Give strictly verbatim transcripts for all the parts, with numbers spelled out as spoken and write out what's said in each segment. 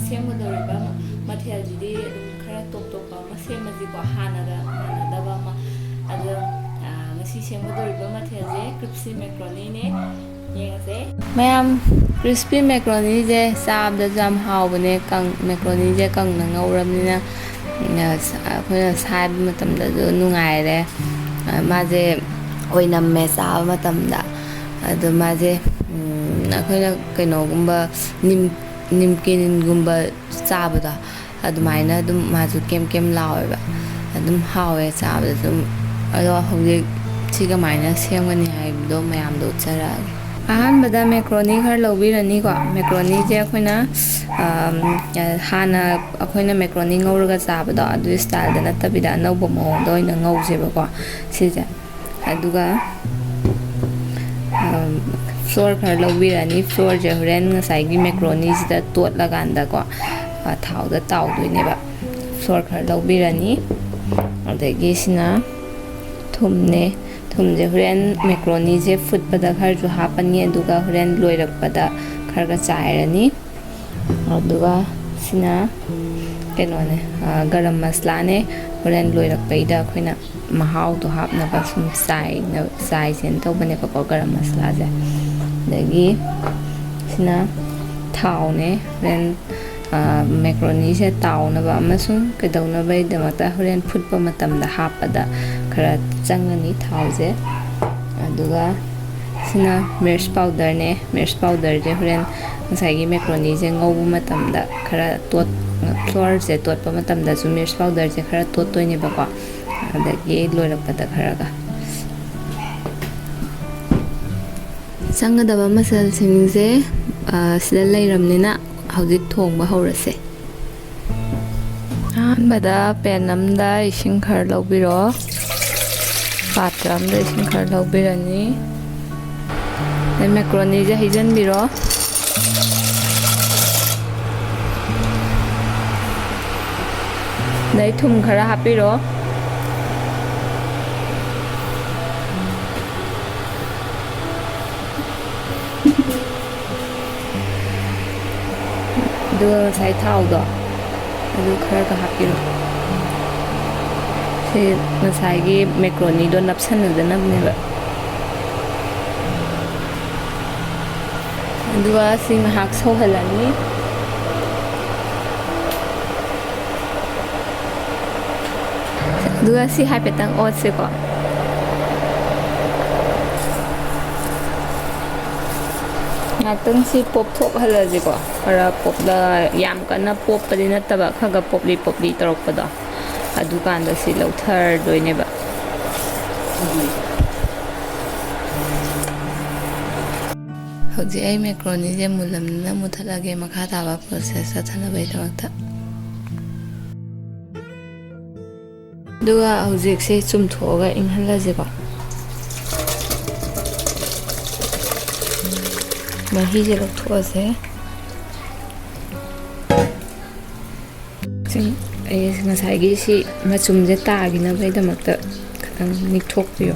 ꯁꯦꯝꯒꯗꯧꯔꯤꯕ ꯃꯊꯦꯜꯁꯤꯗꯤ ꯑꯗꯨꯝ ꯈꯔ ꯇꯣꯞ ꯇꯣꯞꯄ ꯑꯃ ꯁꯦꯝꯃꯁꯤꯀꯣ, ꯍꯥꯟꯅꯒ ꯃꯥꯟꯅꯗꯕ ꯑꯃ꯫ ꯑꯗꯣ, ꯑ, ꯉꯁꯤ ꯁꯦꯝꯒꯗꯧꯔꯤꯕ ꯃꯊꯦꯜꯁꯦ crispy macaroniꯅꯦ꯫ ꯌꯦꯡꯉꯁꯦ꯫ ꯃꯌꯥꯝ, crispy macaroniꯁꯦ ꯆꯥꯕꯗꯁꯨ ꯌꯥꯝ ꯍꯥꯎꯕꯅꯦ꯫ ꯀꯪ-, macaroniꯁꯦ ꯀꯪꯅ ꯉꯧꯔꯕꯅꯤꯅ, ꯑ, ꯑꯩꯈꯣꯏꯅ ꯁꯥꯏꯕ ꯃꯇꯝꯗꯁꯨ ꯅꯨꯡꯉꯥꯏꯔꯦ꯫ ꯑ, ꯃꯥꯁꯦ ꯑꯣꯏꯅꯝꯃꯦ ꯆꯥꯕ ꯃꯇꯝꯗ꯫ ꯑꯗꯣ ꯃꯥꯁꯦ, ꯎꯝ, ꯑꯩꯈꯣꯏꯅ ꯀꯩꯅꯣꯒꯨꯝꯕ, ꯅꯤꯝ-, ꯅꯤꯝꯀꯤꯟꯒꯨꯝꯕ ꯆꯥꯕꯗꯣ, ꯑꯗꯨꯃꯥꯏꯅ ꯑꯗꯨꯝ ꯃꯥꯁꯨ ꯀꯦꯝ ꯀꯦꯝ ꯂꯥꯎꯋꯦꯕ꯫ ꯑꯗꯨꯝ ꯍꯥꯎꯋꯦ ꯆꯥꯕꯗ ꯑꯗꯨꯝ꯫ ꯑꯗꯣ ꯍꯧꯖꯤꯛ ꯁꯤ ꯀꯃꯥꯏꯅ ꯁꯦꯝꯒꯅꯤ ꯍꯥꯏꯕꯗꯣ ꯃꯌꯥꯝꯗꯣ ꯎꯠꯆꯔꯛꯑꯒꯦ꯫ ꯑꯍꯥꯟꯕꯗ macaroni ꯈꯔ ꯂꯧꯕꯤꯔꯅꯤꯀꯣ꯫ Macaroniꯁꯦ ꯑꯩꯈꯣꯏꯅ, ꯑꯝ, ꯍꯥꯟꯅ ꯑꯩꯈꯣꯏꯅ macaroni ꯉꯧꯔꯒ ꯆꯥꯕꯗꯣ, ꯑꯗꯨꯒꯤ styleꯗ ꯅꯠꯇꯕꯤꯗ, ꯑꯅꯧꯕ ꯃꯑꯣꯡꯗ ꯑꯣꯏꯅ ꯉꯧꯁꯦꯕꯀꯣ ꯁꯤꯁꯦ꯫ ꯑꯗꯨꯒ, ꯑꯝ, flour ꯈꯔ ꯂꯧꯕꯤꯔꯅꯤ꯫ Flourꯁꯦ ꯍꯣꯔꯦꯟ ꯉꯁꯥꯏꯒꯤ macaroniꯁꯤꯗ ꯇꯣꯠꯂꯀꯥꯟꯗꯀꯣ, ꯑ, ꯊꯥꯎꯗ ꯇꯥꯎꯗꯣꯏꯅꯦꯕ꯫ Flour ꯈꯔ ꯂꯧꯕꯤꯔꯅꯤ꯫ ꯑꯗꯒꯤ ꯁꯤꯅ ꯊꯨꯝꯅꯦ꯫ ꯊꯨꯝꯁꯦ ꯍꯣꯔꯦꯟ macaroniꯁꯦ ꯐꯨꯠꯄꯗ ꯈꯔꯁꯨ ꯍꯥꯞꯄꯅꯤ, ꯑꯗꯨꯒ ꯍꯣꯔꯦꯟ ꯂꯣꯏꯔꯛꯄꯗ ꯈꯔꯒ ꯆꯥꯏꯔꯅꯤ꯫ ꯑꯗꯨꯒ ꯁꯤꯅ ꯀꯩꯅꯣꯅꯦ, ꯑ, ꯒꯔꯝ ꯃꯁꯂꯥꯅꯦ꯫ ꯍꯣꯔꯦꯟ ꯂꯣꯏꯔꯛꯄꯩꯗ ꯑꯩꯈꯣꯏꯅ ꯃꯍꯥꯎꯗꯣ ꯍꯥꯞꯅꯕ ꯁꯨꯝ ꯆꯥꯏꯅ-, ꯆꯥꯏꯁꯦꯅ ꯇꯧꯕꯅꯦꯕꯀꯣ, ꯒꯔꯝ ꯃꯁꯂꯥꯁꯦ꯫ ꯑꯗꯒꯤ ꯁꯤꯅ ꯊꯥꯎꯅꯦ꯫ ꯍꯣꯔꯦꯟ, ꯑ, macaroniꯁꯦ ꯇꯥꯎꯅꯕ ꯑꯃꯁꯨꯡ ꯀꯩꯗꯧꯅꯕꯒꯤꯗꯃꯛꯇ ꯍꯣꯔꯦꯟ ꯐꯨꯠꯄ ꯃꯇꯝꯗ ꯍꯥꯞꯄꯗ ꯈꯔ ꯆꯪꯒꯅꯤ ꯊꯥꯎꯁꯦ꯫ ꯑꯗꯨꯒ ꯁꯤꯅ ꯃꯤꯔꯆ ꯄꯥꯎꯗꯔꯅꯦ꯫ ꯃꯤꯔꯆ ꯄꯥꯎꯗꯔꯁꯦ ꯍꯣꯔꯦꯟ ꯉꯁꯥꯏꯒꯤ macaroniꯁꯦ ꯉꯧꯕ ꯃꯇꯝꯗ ꯈꯔ ꯇꯣꯠ-, flourꯁꯦ ꯇꯣꯠꯄ ꯃꯇꯝꯗꯁꯨ ꯃꯤꯔꯆ ꯄꯥꯎꯗꯔꯁꯦ ꯈꯔ ꯇꯣꯠꯇꯣꯏꯅꯦꯕꯀꯣ꯫ ꯑꯗꯒꯤ ꯂꯣꯏꯔꯛꯄꯗ ꯈꯔꯒ꯫ ꯆꯪꯒꯗꯕ ꯃꯆꯜꯁꯤꯡꯁꯦ, ꯑ, ꯁꯤꯗ ꯂꯩꯔꯕꯅꯤꯅ ꯍꯧꯖꯤꯛ ꯊꯣꯡꯕ ꯍꯧꯔꯁꯦ꯫ ꯑꯍꯥꯟꯕꯗ pan ꯑꯃꯗ ꯏꯁꯤꯡ ꯈꯔ ꯂꯧꯕꯤꯔꯣ꯫ ꯄꯥꯇ꯭ꯔ ꯑꯃꯗ ꯏꯁꯤꯡ ꯈꯔ ꯂꯧꯕꯤꯔꯅꯤ꯫ ꯑꯗꯩ macaroniꯁꯦ ꯍꯩꯖꯤꯟꯕꯤꯔꯣ꯫ ꯑꯗꯩ ꯊꯨꯝ ꯈꯔ ꯍꯥꯞꯄꯤꯔꯣ꯫ ꯑꯗꯨꯒ ꯉꯁꯥꯏ ꯊꯥꯎꯗꯣ, ꯑꯗꯨ ꯈꯔꯒ ꯍꯥꯞꯄꯤꯔꯣ꯫ ꯁꯤ ꯉꯁꯥꯏꯒꯤ ꯃꯦꯀ꯭ꯔꯣꯅꯤꯗꯣ ꯅꯞꯁꯟꯅꯗꯅꯕꯅꯦꯕ꯫ ꯑꯗꯨꯒ ꯁꯤ ꯉꯥꯏꯍꯥꯛ ꯁꯧꯍꯜꯂꯅꯤ꯫ ꯑꯗꯨꯒ ꯁꯤ ꯍꯥꯏꯐꯦꯠꯇꯪ ꯑꯣꯠꯁꯦꯀꯣ꯫ ꯉꯥꯛꯇꯪ ꯁꯤ ꯄꯣꯞꯊꯣꯛꯍꯜꯂꯁꯤꯀꯣ꯫ ꯈꯔ ꯄꯣꯞꯂ-, ꯌꯥꯝ ꯀꯟꯅ ꯄꯣꯞꯄꯗꯤ ꯅꯠꯇꯕ, ꯈꯔ ꯈꯔ ꯄꯣꯞꯂꯤ ꯄꯣꯞꯂꯤ ꯇꯧꯔꯛꯄꯗꯣ, ꯑꯗꯨꯀꯥꯟꯗ ꯁꯤ ꯂꯧꯊꯔꯗꯣꯏꯅꯦꯕ꯫ ꯍꯧꯖꯤꯛ ꯑꯩ ꯃꯦꯀ꯭ꯔꯣꯅꯤꯁꯦ ꯃꯨꯜꯂꯝꯅꯤꯅ ꯃꯨꯊꯠꯂꯒꯦ, ꯃꯈꯥ ꯇꯥꯕ ꯄ꯭ꯔꯣꯁꯦꯁ ꯆꯠꯊꯅꯕꯒꯤꯗꯃꯛꯇ꯫ ꯑꯗꯨꯒ ꯍꯧꯖꯤꯛꯁꯦ ꯆꯨꯝꯊꯣꯛꯑꯒ ꯏꯪꯍꯜꯂꯁꯦꯀꯣ꯫ ꯃꯍꯤꯁꯦ ꯂꯧꯊꯣꯛꯑꯁꯦ꯫ ꯁꯤ, ꯑꯩ ꯉꯁꯥꯏꯒꯤ ꯁꯤ ꯃꯆꯨꯝꯁꯦ ꯇꯥꯈꯤꯅꯕꯒꯤꯗꯃꯛꯇ ꯈꯤꯇꯪ ꯅꯤꯛꯊꯣꯛꯄꯤꯌꯣ꯫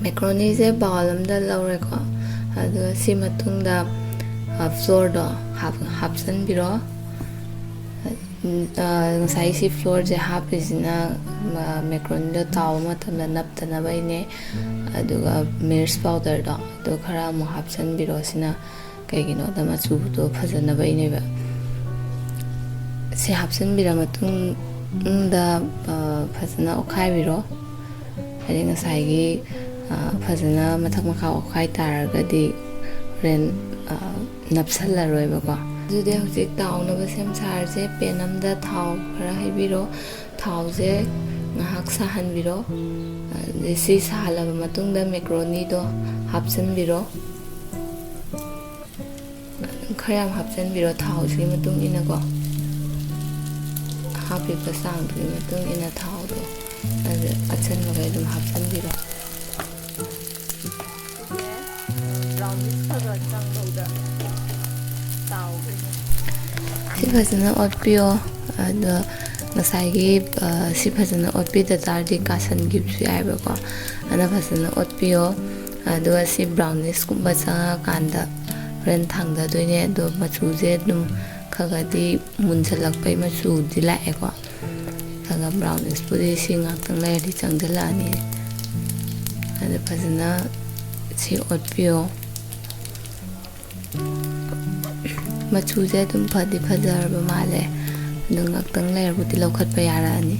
ꯃꯦꯀ꯭ꯔꯣꯅꯤꯁꯦ ꯕꯥꯎꯜ ꯑꯃꯗ ꯂꯧꯔꯦꯀꯣ꯫ ꯑꯗꯨꯒ ꯁꯤ ꯃꯇꯨꯡꯗ, ꯑ, ꯐ꯭ꯂꯣꯔꯗꯣ ꯍꯥꯞ-, ꯍꯥꯞꯆꯤꯟꯕꯤꯔꯣ꯫ ꯎꯝ, ꯑ, ꯉꯁꯥꯏ ꯁꯤ ꯐ꯭ꯂꯣꯔꯁꯦ ꯍꯥꯞꯄꯤꯁꯤꯅ, ꯑ, ꯃꯦꯀ꯭ꯔꯣꯅꯤꯗꯣ ꯇꯥꯎꯕ ꯃꯇꯝꯗ ꯅꯞꯇꯅꯕꯒꯤꯅꯦ꯫ ꯑꯗꯨꯒ ꯃꯤꯔꯆ ꯄꯥꯎꯗꯔꯗꯣ ꯑꯗꯨ ꯈꯔ ꯑꯃꯨꯛ ꯍꯥꯞꯆꯤꯟꯕꯤꯔꯣ꯫ ꯁꯤꯅ ꯀꯩꯒꯤꯅꯣꯗ ꯃꯆꯨꯗꯣ ꯐꯖꯅꯕꯩꯅꯦꯕ꯫ ꯁꯤ ꯍꯥꯞꯆꯤꯟꯕꯤꯔ ꯃꯇꯨꯡꯗ, ꯑ, ꯐꯖꯅ ꯑꯣꯠꯈꯥꯏꯕꯤꯔꯣ꯫ ꯍꯥꯏꯗꯤ ꯉꯁꯥꯏꯒꯤ, ꯑ, ꯐꯖꯅ ꯃꯊꯛ ꯃꯈꯥ ꯑꯣꯠꯈꯥꯏ ꯇꯥꯔꯒꯗꯤ ꯍꯣꯔꯦꯟ, ꯑ, ꯅꯞꯁꯜꯂꯔꯣꯏꯕꯀꯣ꯫ ꯑꯗꯨꯗꯤ ꯍꯧꯖꯤꯛ ꯇꯥꯎꯅꯕ ꯁꯦꯝ ꯁꯥꯔꯁꯦ꯫ ꯄꯦꯟ ꯑꯃꯗ ꯊꯥꯎ ꯈꯔ ꯍꯩꯕꯤꯔꯣ꯫ ꯊꯥꯎꯁꯦ ꯉꯥꯏꯍꯥꯛ ꯁꯥꯍꯟꯕꯤꯔꯣ꯫ ꯑꯗꯩ ꯁꯤ ꯁꯥꯍꯜꯂꯕ ꯃꯇꯨꯡꯗ ꯃꯦꯀ꯭ꯔꯣꯅꯤꯗꯣ ꯍꯥꯞꯆꯤꯟꯕꯤꯔꯣ꯫ ꯈꯔ ꯌꯥꯝ ꯍꯥꯞꯆꯤꯟꯕꯤꯔꯣ, ꯊꯥꯎꯁꯤꯒꯤ ꯃꯇꯨꯡ ꯏꯟꯅꯀꯣ, ꯍꯥꯞꯄꯤꯕ ꯆꯥꯡꯗꯨꯒꯤ ꯃꯇꯨꯡ ꯏꯟꯅ ꯊꯥꯎꯗꯣ ꯑꯗꯨ ꯑꯆꯟꯕꯈꯩ ꯑꯗꯨꯝ ꯍꯥꯞꯆꯤꯟꯕꯤꯔꯣ꯫ ꯁꯤ ꯐꯖꯅ ꯑꯣꯠꯄꯤꯌꯣ꯫ ꯑꯗꯣ ꯉꯁꯥꯏꯒꯤ, ꯑ, ꯁꯤ ꯐꯖꯅ ꯑꯣꯠꯄꯤꯗ ꯇꯥꯔꯗꯤ ꯀꯥꯁꯟꯈꯤꯕꯁꯨ ꯌꯥꯏꯕꯀꯣ꯫ ꯑꯗꯨꯅ ꯐꯖꯅ ꯑꯣꯠꯄꯤꯌꯣ꯫ ꯑꯗꯨꯒ ꯁꯤ ꯕ꯭ꯔꯥꯎꯅꯤꯁꯀꯨꯝꯕ ꯆꯪꯉꯀꯥꯟꯗ ꯍꯣꯔꯦꯟ ꯊꯥꯡꯗꯗꯣꯏꯅꯦ꯫ ꯑꯗꯣ ꯃꯆꯨꯁꯦ ꯑꯗꯨꯝ ꯈꯔ ꯈꯔꯗꯤ ꯃꯨꯟꯁꯤꯜꯂꯛꯄꯩ ꯃꯆꯨꯗꯤ ꯂꯥꯛꯑꯦꯀꯣ꯫ ꯈꯔ ꯈꯔ ꯕ꯭ꯔꯥꯎꯅꯤꯁꯄꯨꯗꯤ ꯁꯤ ꯉꯥꯛꯇꯪ ꯂꯩꯔꯗꯤ ꯆꯪꯁꯤꯜꯂꯛꯑꯅꯤ꯫ ꯑꯗꯨ ꯐꯖꯅ ꯁꯤ ꯑꯣꯠꯄꯤꯌꯣ꯫ ꯃꯆꯨꯁꯦ ꯑꯗꯨꯝ ꯐꯗꯤ ꯐꯖꯔꯕ ꯃꯥꯜꯂꯦ꯫ ꯑꯗꯨ ꯉꯥꯛꯇꯪ ꯂꯩꯔꯕꯨꯗꯤ ꯂꯧꯈꯠꯄ ꯌꯥꯔꯛꯑꯅꯤ꯫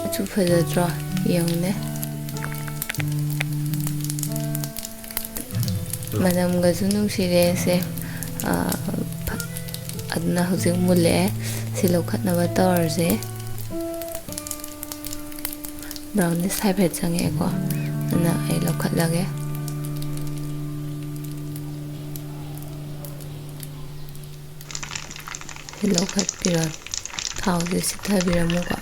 ꯃꯆꯨ ꯐꯖꯗ꯭ꯔꯣ? ꯌꯦꯡꯉꯨꯅꯦ꯫ ꯃꯅꯝꯒꯁꯨ ꯅꯨꯡꯁꯤꯔꯦ ꯁꯦ꯫ ꯑꯥ, ꯐ-, ꯑꯗꯨꯅ ꯍꯧꯖꯤꯛ ꯃꯨꯜꯂꯛꯑꯦ꯫ ꯁꯤ ꯂꯧꯈꯠꯅꯕ ꯇꯧꯔꯁꯦ꯫ ꯕ꯭ꯔꯥꯎꯅꯤꯁ ꯍꯥꯏꯐꯦꯠ ꯆꯪꯉꯛꯑꯦꯀꯣ꯫ ꯑꯗꯨꯅ ꯑꯩ ꯂꯧꯈꯠꯂꯒꯦ꯫ ꯁꯤ ꯂꯧꯈꯠꯄꯤꯔꯣ꯫ ꯊꯥꯎꯁꯦ ꯁꯤꯠꯊꯕꯤꯔꯝꯃꯨꯀꯣ꯫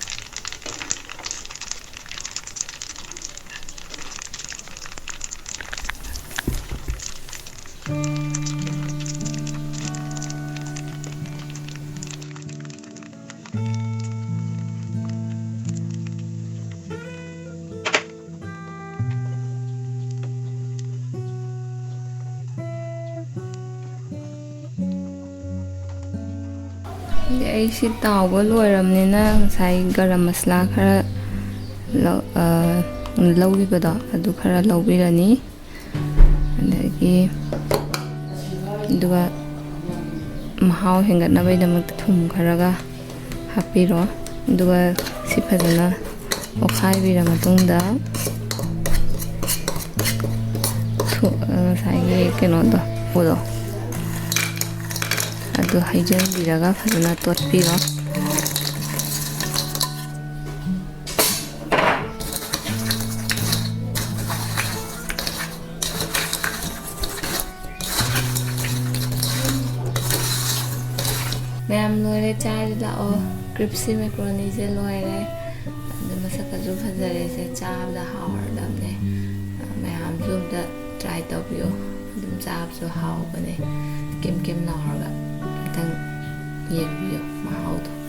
ꯑꯗꯩ ꯑꯩ ꯁꯤ ꯇꯥꯎꯕ ꯂꯣꯏꯔꯕꯅꯤꯅ ꯉꯁꯥꯏ ꯒꯔꯝ ꯃꯁꯂꯥ ꯈꯔ ꯂꯧ-, ꯑ, ꯂꯧꯈꯤꯕꯗꯣ ꯑꯗꯨ ꯈꯔ ꯂꯧꯕꯤꯔꯅꯤ꯫ ꯑꯗꯒꯤ ꯑꯗꯨꯒ ꯃꯍꯥꯎ ꯍꯦꯟꯒꯠꯅꯕꯒꯤꯗꯃꯛꯇ ꯊꯨꯝ ꯈꯔꯒ ꯍꯥꯞꯄꯤꯔꯣ꯫ ꯑꯗꯨꯒ ꯁꯤ ꯐꯖꯅ ꯑꯣꯠꯈꯥꯏꯕꯤꯔ ꯃꯇꯨꯡꯗ ꯁꯨ-, ꯉꯁꯥꯏꯒꯤ ꯀꯩꯅꯣꯗꯣ, ꯄꯣꯗꯣ, ꯑꯗꯨ ꯍꯩꯖꯤꯟꯕꯤꯔꯒ ꯐꯖꯅ ꯇꯣꯠꯄꯤꯔꯣ꯫ ꯃꯌꯥꯝ ꯂꯣꯏꯔꯦ, ꯆꯥꯔꯁꯤ ꯂꯥꯛꯑꯣ꯫ ꯀ꯭ꯔꯤꯞꯁꯤ ꯃꯦꯀ꯭ꯔꯣꯅꯤꯁꯦ ꯂꯣꯏꯔꯦ꯫ ꯑꯗꯨ ꯃꯁꯛꯀꯁꯨ ꯐꯖꯔꯦ꯫ ꯁꯦ ꯆꯥꯕꯗ ꯍꯥꯎꯔꯗꯕꯅꯦ꯫ ꯃꯌꯥꯝꯁꯨ ꯑꯝꯇ ꯇ꯭ꯔꯥꯏ ꯇꯧꯕꯤꯌꯣ꯫ ꯑꯗꯨꯝ ꯆꯥꯕꯁꯨ ꯍꯥꯎꯕꯅꯦ꯫ ꯀꯦꯝ ꯀꯦꯝ ꯂꯥꯎꯔꯒ ꯑꯝꯇꯪ ꯌꯦꯡꯕꯤꯌꯣ ꯃꯍꯥꯎꯗꯣ꯫